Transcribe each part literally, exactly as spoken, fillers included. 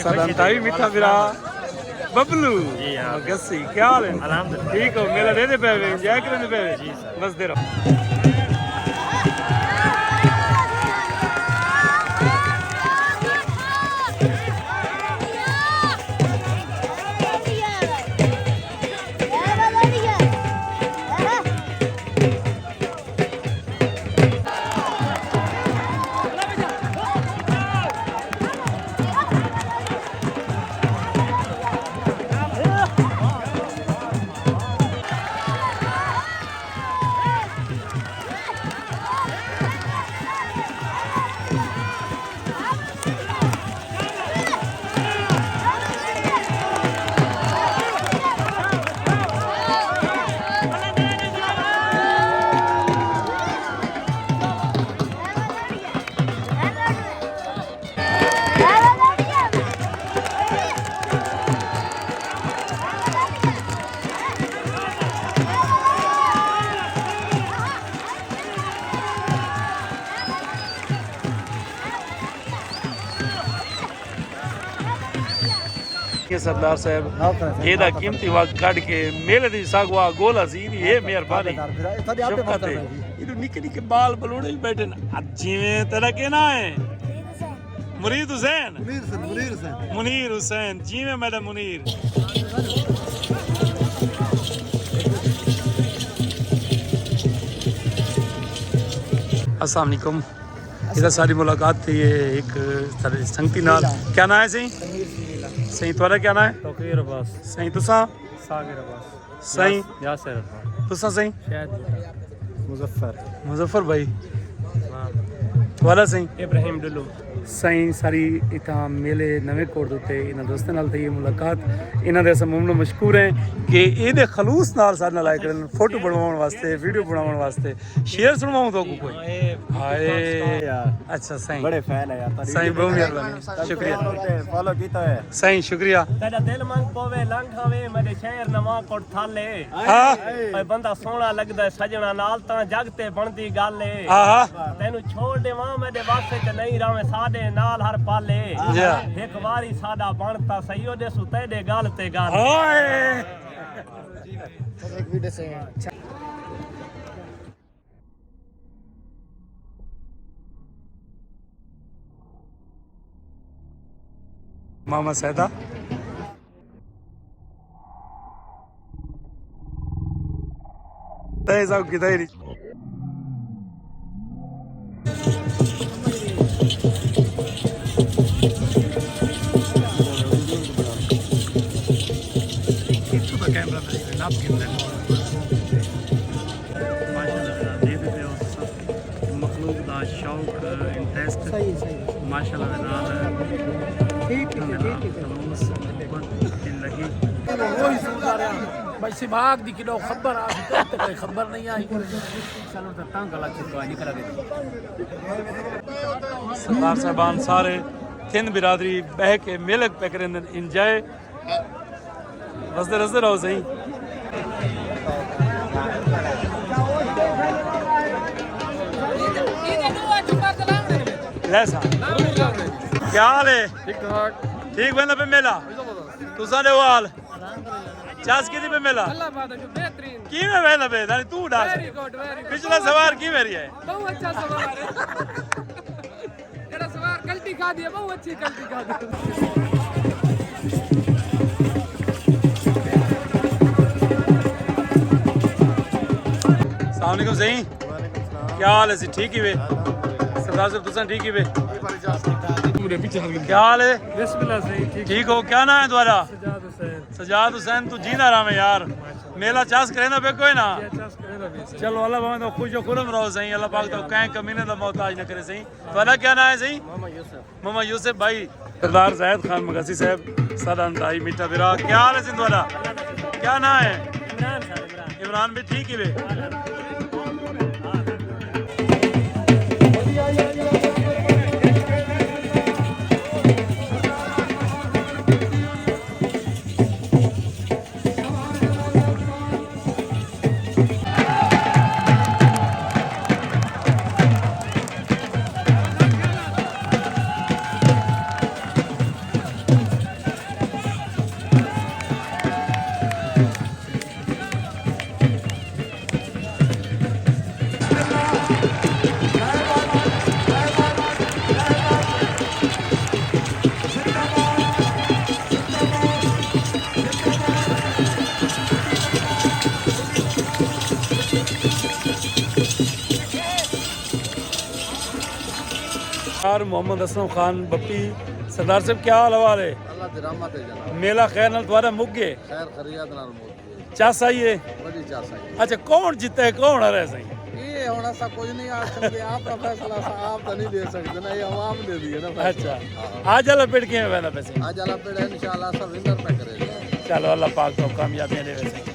ساݙا انتہائی میٹھا بھرا ببلو جی ہاں۔ مگسی، کیا حال ہے؟ الحمدللہ۔ ٹھیک ہو؟ میلہ ݙیہدے پئے وے، انجوائے کریندے پئے وے؟ جی سر۔ وسدے رہو۔ سردار صاحب، ہاں، سر، سر، ایݙا ہاں، سر۔ قیمتی وقت کڈھ کے میلے دی ساڳوا ڳول حزین، اے ہاں، سر، مہربانی۔ ساݙے آپ دے شفقت مقصد ہے۔ ہے جی۔ ایݙو نکے نکے ٻال ٻلوڑے وی ٻیٹھے ہن۔ اڄ جیویں تیݙا کیا ناں ہے؟ مرید حسین۔ منیر حسین، منیر حسین۔ منیر حسین، جیویں میݙا منیر۔ السلام علیکم۔ ادا ساری ملاقات تھی ہے ایک سارے سنگتی نال۔ کیا ناں ہے سائیں؟ سمیر سنگیلا۔ سائیں تہاݙا کیا ناں ہے؟ توقیر عباس۔ سائیں تساں؟ ساگر عباس۔ سائیں؟ یاسر عباس۔ تساں سائیں؟ شاہد بھٹہ۔ مظفر۔ مظفر بھائی۔ عثمان۔ تہاݙا سائیں؟ ابراہیم ڈلو۔ سائیں ساری اتھاں میلے نویں کوٹ دے اتے انہاں دوستاں نال تھئی ہے ملاقات۔ انہاں دے اساں ممنون و مشکور ہیں کہ ایݙے خلوص نال ساݙے نال آئے کھڑے ہن فوٹو بݨواوݨ واسطے، ویڈیو بݨواوݨ واسطے۔ شعر سݨواؤں تہاکوں کوئی؟ ہائے۔ ہائے۔ یار۔ اچھا سائیں۔ بڑے فین ہے یار، تہاݙی سائیں، بہت مہربانی۔ شکریہ۔ فالو کیتا ہے۔ سائیں، شکریہ۔ تیݙا دل منگ پووے لنگھ آوے، میݙے شہر نواں کوٹ تھل ہے۔ ہاں۔ اے بندہ سوہݨا لڳدا ہے سڄݨاں نال، تاں جڳ تے بݨدی ڳل ہے۔ ہاں۔ تینوں چھوڑ ݙیواں میݙے وس اچ نہیں، رہویں ساݙے نال ہر پل ہے۔ جی۔ ہک واری ساݙا بݨ تاں سہی، او ݙیسوں تیݙے ڳل تے ڳل۔ ہائے۔ ماما سیدا۔ تے سب کدھر ہی۔ ماشاءاللہ، دیکھ رہے ہو سب۔ مخلوق دا شوق، انٹرسٹ۔ صحیح، صحیح۔ ماشاءاللہ دے نال ٹھیک، ٹھیک ہے، ٹھیک ہے۔ خلوص، محبت دل لگی۔ وہی سوچ رہا۔ بھائی سباق دی کݙو خبر آ، تے کوئی خبر نہیں آئی۔ سردار صاحبان سارے تھن برادری بہہ کے میلے پہ کریندن انجوائے۔ وسدے رسدے رہو سائیں۔ لے سا۔ کیا حال ہے؟ ٹھیک ٹھاک۔ ٹھیک ویندا پئے میلہ؟ تساں ݙے حال؟ چس کیتی پئے میلہ؟ اللہ پاک دا شکر، بہترین۔ کیویں ویندا پئے؟ یعنی توں ݙس۔ ویری گڈ، ویری گڈ۔ پچھلا سوار کیویں رہیا ہے؟ بہت اچھا سوار ہے۔ جیڑھا سوار کلٹی کھادی ہے، بہت اچھی کلٹی کھادی۔ السلام علیکم سائیں۔ وعلیکم السلام۔ کیا حال ہے سائیں؟ ٹھیک ہی وے؟ الحمدللہ۔ سردار صاحب، تساں ٹھیک ہی وے؟ کیا حال ہے؟ بسم اللہ سائیں، ٹھیک۔ ٹھیک ہو؟ کیا ناں ہے تہاݙا؟ سجاد حسین۔ سجاد حسین، توں جیندا رہویں یار۔ میلہ چس کریندا پئے کوئی نہ؟ جی، چس کریندا پئے سائیں۔ چلو، اللہ پاک توں خوش و خرم رہو سائیں، اللہ پاک توں کہیں کمینے دا محتاج نہ کرے سائیں۔ تہاݙا کیا ناں ہے سائیں؟ محمد یوسف۔ محمد یوسف بھائی۔ سردار زاہد خان مگسی صاحب، ساݙا انتہائی میٹھا بھرا۔ کیا حال ہے سائیں تہاݙا؟ کیا ناں ہے؟ عمران صاحب، عمران۔ عمران بھی ٹھیک ہی وے۔ سردار محمد اسلم خان بپی۔ سردار صاحب، کیا حال احوال ہے؟ اللہ دی رحمت ہے جناب۔ میلہ خیر نال تہاݙا مک ڳئے؟ خیر خیریت نال مک ڳئے۔ چس آئی ہے؟ وݙی چس آئی ہے۔ اچھا، کون جیتا ہے، کون ہارا ہے سائیں؟ یہ ہݨ اساں کجھ نہیں آکھ سڳدے، آپ دا فیصلہ اساں آپ تاں نہیں ݙے سڳدے نا، یہ عوام ݙیندی ہے نا فیصلہ۔ اچھا۔ ہاں۔ اڄ والا پڑ کیویں ویندا پئے سئیں؟ اڄ والا پڑ انشاءاللہ اساں ونر پہ کرے گا۔ چلو، اللہ پاک تہاکوں کامیابیاں ݙیوے سئیں۔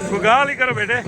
کوئی ڳالھ ہی کرو بیٹے۔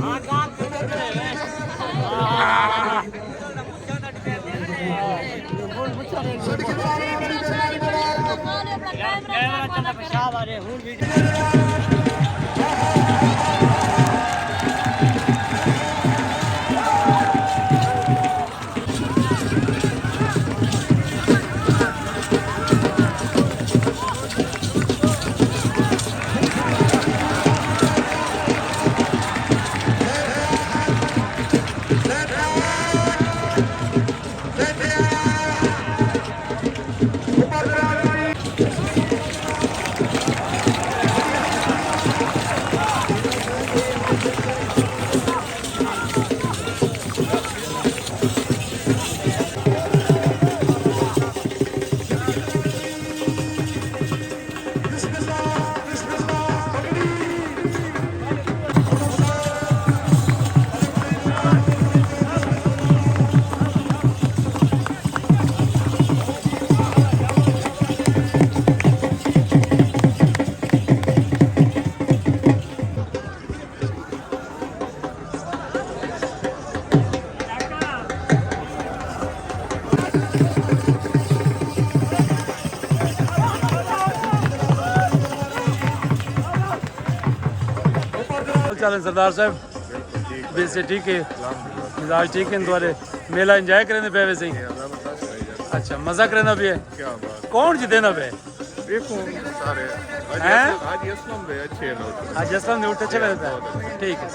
چلیں سردار صاحب، ویسے ٹھیک ہے؟ مزاج ٹھیک ہے تہاݙے؟ میلہ انجوائے کریندے پئے ویسے؟ اچھا، مزہ کریندا پئے؟ کون جیتیندا پئے؟ دیکھو سارے۔ حاجی ہیں؟ اسلم، حاجی اسلم دے اچھے نوٹ۔ حاجی اسلم دے اٹھ اچھے ویندے پئے۔ ٹھیک ہے۔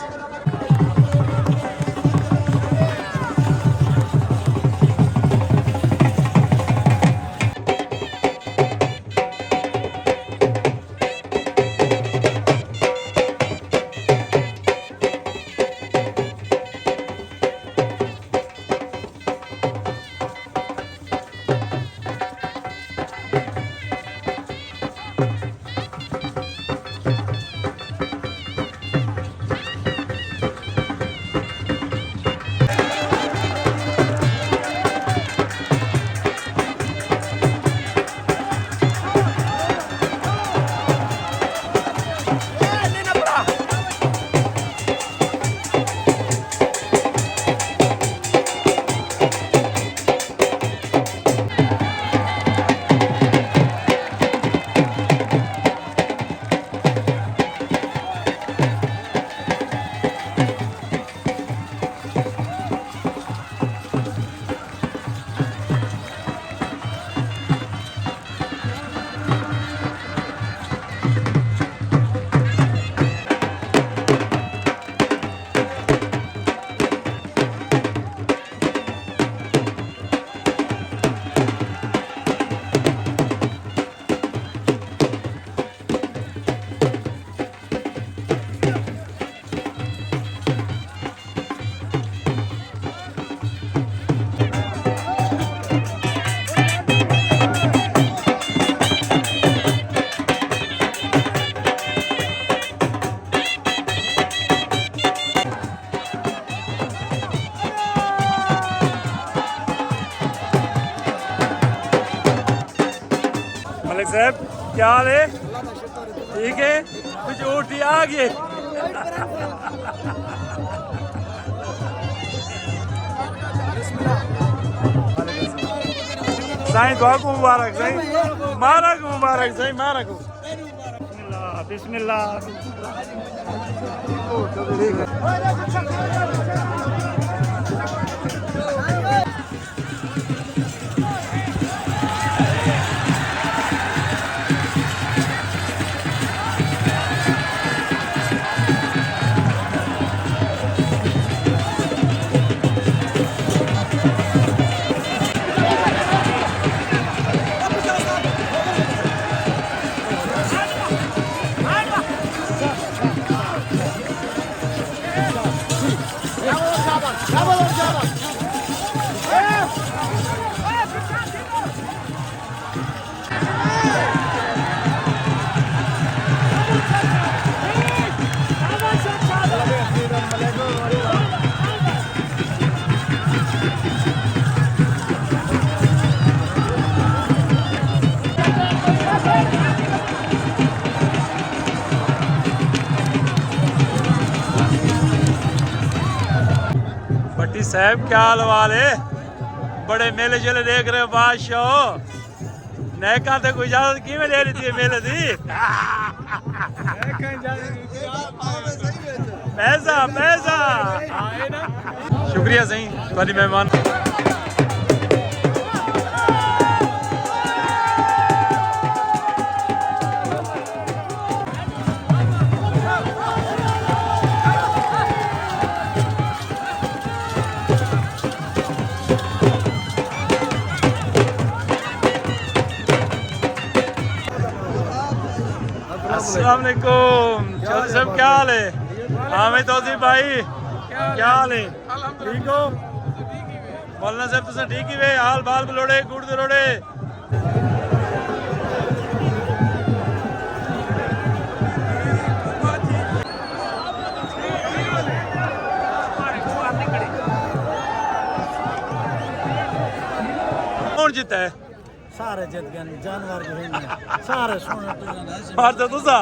صاحب، کیا حال ہے؟ ٹھیک ہے؟ کچھ اٹھی آ گئے۔ سائیں، دعا کو مبارک، سائیں۔ مارا کو مبارک، سائیں، مارا کو۔ بسم اللہ، بسم اللہ۔ بھٹی صاحب، کیا حال حوال ہے؟ بڑے میلے شیلے ݙیکھ رہے ہو، بادشاہ ہو۔ نیکاں تے کوئی اجازت کیویں ݙے ݙتی ہے میلے دی؟ پیسہ، پیسہ۔ شکریہ سائیں، تہاݙی مہمان۔ السلام علیکم چودھری صاحب، کیا حال ہے؟ حامد توضیح بھائی، کیا حال ہے؟ ٹھیک ہو؟ مولانا صاحب، تساں ٹھیک ہی وے؟ حال بال بلوڑے، گڑ دلوڑے۔ کون جیتا ہے؟ سارے جت ڳئن، جانور وی ہن، سارے سوہݨے ٹرن۔ اور تو تساں؟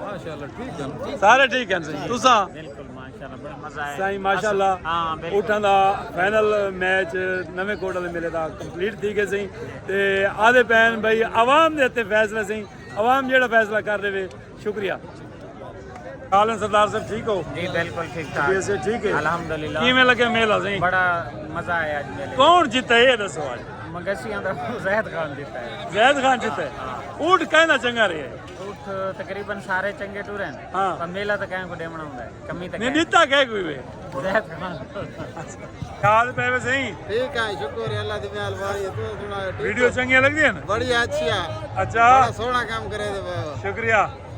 ماشاءاللہ، ٹھیک ہن۔ سارے ٹھیک ہن سائیں، تساں؟ بالکل، ماشاءاللہ، بڑا مزہ آیا۔ سائیں، ماشاءاللہ، ہاں، بالکل۔ اٹھاں دا فائنل میچ نویں کوٹ والے میلے دا کمپلیٹ تھی ڳئے سائیں۔ تے آہدے پئن بھئی عوام دے ہتھے فیصلہ سائیں، عوام جیڑھا فیصلہ کر ݙیوے۔ شکریہ۔ حال ہیں سردار صاحب، ٹھیک ہو؟ جی، بالکل ٹھیک ٹھاک۔ طبیعت سے ٹھیک ہے؟ الحمدللہ۔ کیویں لڳے میلہ سائیں؟ بڑا مزہ آیا اڄ میلے۔ کون جیتا ہے، یہ ݙسو اڄ؟ مگسیاں دا زید خان جیتا ہے۔ زید خان جیتا ہے؟ ہاں، ہاں۔ اونٹ کہیں دا چنڳا رہیا ہے؟ اونٹ تقریباً سارے چنڳے ٹرے ہن۔ ہاں۔ پر میلہ تاں کہیں کوں ݙیوݨا ہوندا ہے، کمی تاں نہیں کہیں ݙتا کہیں کوں وی۔ زید خان۔ کیا حال پئے وے سائیں؟ ٹھیک ہے، شکر ہے اللہ دی مہربانی ہے، توں سݨا، ٹھیک ہو؟ ویڈیو چنڳیاں لڳدیاں ہن؟ بڑی اچھی ہے۔ اچھا۔ بڑا سوہݨا کم کرے تے پئے ہو۔ شکریہ۔